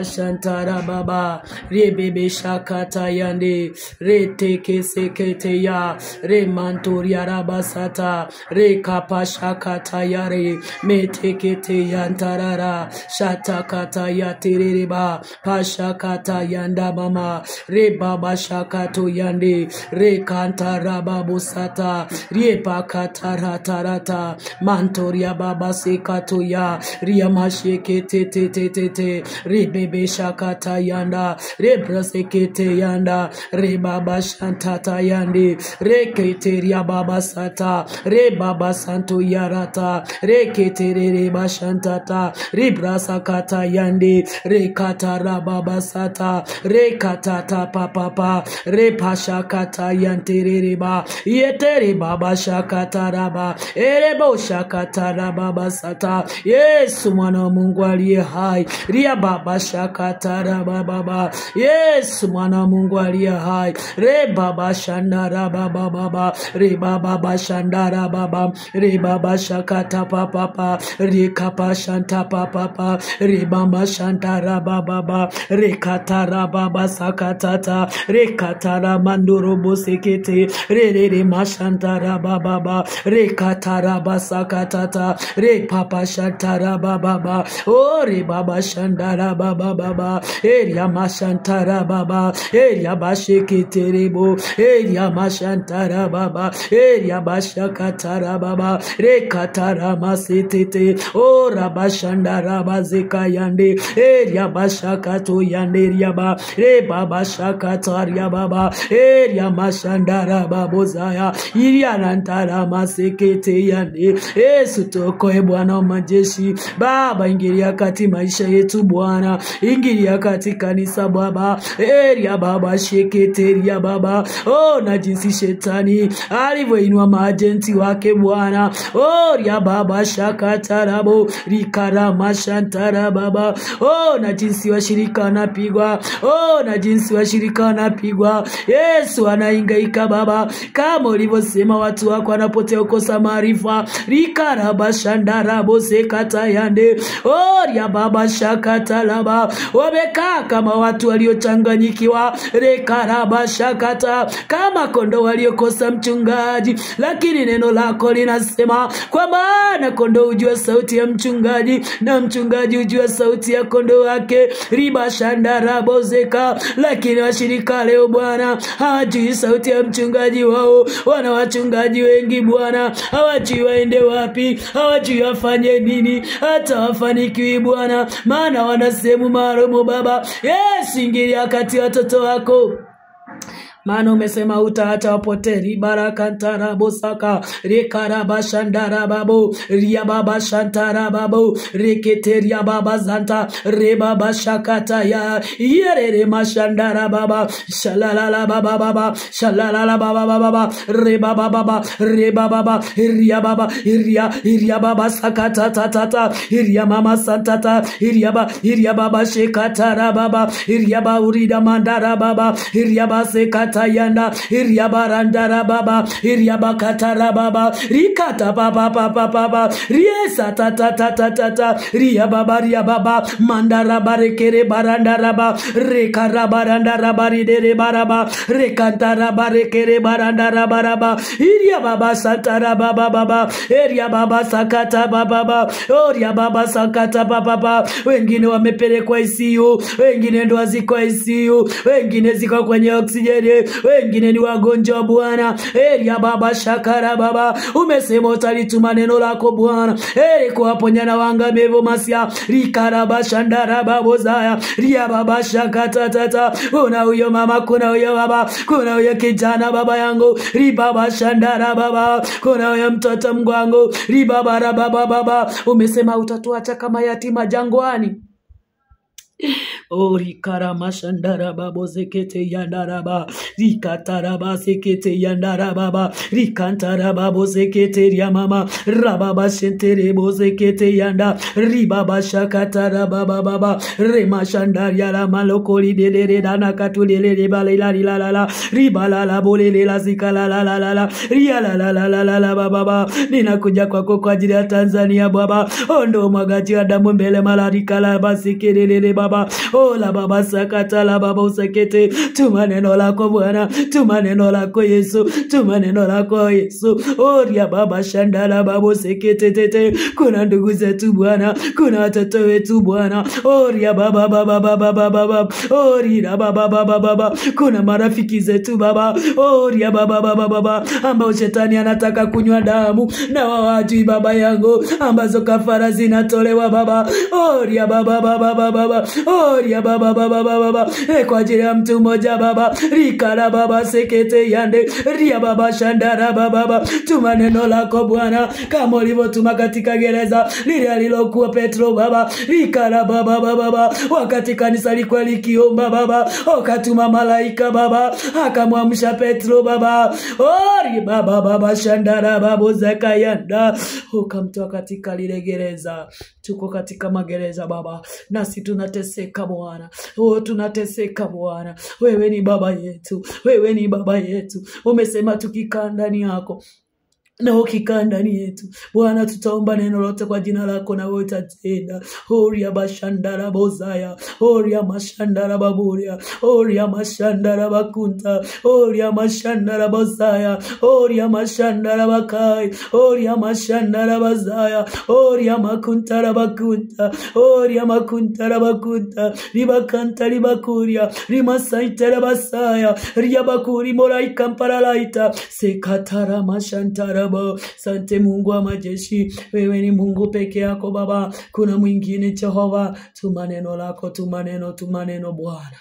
Shantara baba rebebe shakata yande reteke sekete ya remantoria rabasata rekapa shakata yare metekete yantarara shatakata yatereba pashakata yanda mama rebaba shakato yande rekantara babusata repakataratarata mantoria baba sekato ya riamashekete te te te te rebe bebe shakata yanda rebrasekete yanda rebaba shantata yande reketeria baba sata rebaba santo yarata reketere reba shantata rebrasakata yande rekata rababa sata rekatata papapa repashakata yantere reba yetere baba shakata raba erebo shakata rababa sata. Yesu mwana wa Mungu aliye hai ria baba shakatara baba. Yesu mwana Mungu aliye hai re baba shandara baba baba re baba shandara baba re baba shakata papa pa re kapa shanta papa pa re baba shantara baba baba re katara baba sakatata re katara mandoro bosekete re re re mashantara baba baba re katara basakatata re papa shantara baba baba o re baba shandara baba baba eria mashantara baba eria basheketerebo eria mashantara baba eria bashakatara baba rekatara masetete o rabashandara bazeka yande eria bashakato yande eria ba re baba shakataria baba eria mashandara babozaya iria nantara masekete yande. Yesu tuokoe Bwana wa majeshi. Baba, ingilia kati maisha yetu Bwana, ingilia kati kanisa Baba, eria baba sheketeria baba. Oh, na jinsi shetani alivyoinua maajenti wake Bwana. Oh, ria baba shakatarabo rikarama shantara baba. Oh, na jinsi washirika wanapigwa. Oh, na jinsi washirika wanapigwa. Yesu anaingaika Baba, kama ulivyosema watu wako wanapotea kukosa maarifa. Rikaraba shandarabo sekata yande. Oh, ria baba shakatalaba. Wamekaa kama watu waliochanganyikiwa, rekaraba shakata, kama kondoo waliokosa mchungaji. Lakini neno lako linasema kwa maana kondoo hujua sauti ya mchungaji na mchungaji hujua sauti ya kondoo wake. Riba shandarabo zeka. Lakini washirika leo Bwana hawajui sauti ya mchungaji wao. Wana wachungaji wengi Bwana, hawajui waende wapi, hawajui wafanye nini, hata wafanikiwi Bwana, maana wana sehemu maalumu Baba. Yesu, ingilia kati watoto wako, maana umesema utaacha wapotee. Ribarakantara bosaka rekaraba shandara babo riababa shantara babo reketeria baba zanta rebaba shakata ya yerere mashandara baba shalalala baba baba shalalala baba baba rebaba baba rebaba baba riababa iria iria baba sakata tata iria mama santata iria ba iria baba shekatara baba iria ba urida mandara baba iria ba sekata yanda iria barandara baba iria bakatara baba rikata baba baba baba riesa tata tata tata ria baba ria baba mandara barekere barandara ba rekara barandara baridere baraba rekantara barekere barandara baraba iria baba satara baba baba iria baba sakata baba baba oria baba sakata baba baba. Wengine wamepelekwa ICU, wengine ndo ziko ICU, wengine ziko kwenye oksijeni, wengine ni wagonjwa Bwana. Eria baba shakara baba, umesema utalituma neno lako Bwana eri kuwaponya na waangamivu masia rikaraba shandara babozaya ria baba shakata tata. Kuna huyo mama, kuna huyo baba, kuna huyo kijana baba yangu ribaba shandara baba, kuna huyo mtoto mgwangu ribaba baba baba. Umesema utatuacha kama yatima jangwani. O rikarama shandara babo zekete yandaraba rikataraba sekete yandaraba rikantaraba bozekete yamama rababa shentere bozekete yanda ribaba shakataraba baba rema shandaria la malokoli delere dana katulele balela la la la ribala la bolele la zikala la la la la ria la la la la la la baba. Ninakuja kwako kwa ajili ya Tanzania Baba, ondoa mwagaji wa damu mbele malarika la basikelele Baba. Oh la baba sakata la baba usekete. Tuma neno lako Bwana, tuma neno lako Yesu, tuma neno lako Yesu. Oh ria baba shanda la baba usekete tete. Kuna ndugu zetu Bwana, kuna watoto wetu Bwana. Oh ria baba baba baba baba. Oh ria baba baba baba. Kuna marafiki zetu Baba. Oh ria baba baba baba, ambao shetani anataka kunywa damu na wawajui Baba yangu, ambazo kafara zinatolewa Baba. Oh ria baba baba baba. Oh ria baba baba baba. Kwa ajili ya mtu mmoja Baba, rikara baba sekete yande, ria baba shandara baba. Tuma neno lako Bwana, kama ulivyotuma katika gereza lile alilokuwa Petro Baba, rikara baba baba, wakati kanisa lilikuwa likiomba Baba, ukatuma malaika Baba, akamwamsha Petro Baba. Ori baba baba shandara babu zakayanda, ukamtoa katika lile gereza. Tuko katika magereza Baba, nasi tunateseka Bwana. Oh, tunateseka Bwana. Wewe ni baba yetu, wewe ni baba yetu. Umesema tukikaa ndani yako na ukikaa ndani yetu Bwana, tutaomba neno lote kwa jina lako na wewe utatenda. Oria bashandara bozaya, oria mashandara baburia, oria mashandara bakunta, oria mashandara bozaya, oria mashandara bakai, oria mashandara bazaya, oria makuntara bakunta, oria makuntara bakunta, ribakanta ribakuria, rimasaitara basaya, riabakuri moraikampara sekatara mashantara. Sante Mungu wa majeshi, wewe ni Mungu peke yako Baba, kuna mwingine Jehova? Tuma neno lako, tuma neno, tuma neno Bwana.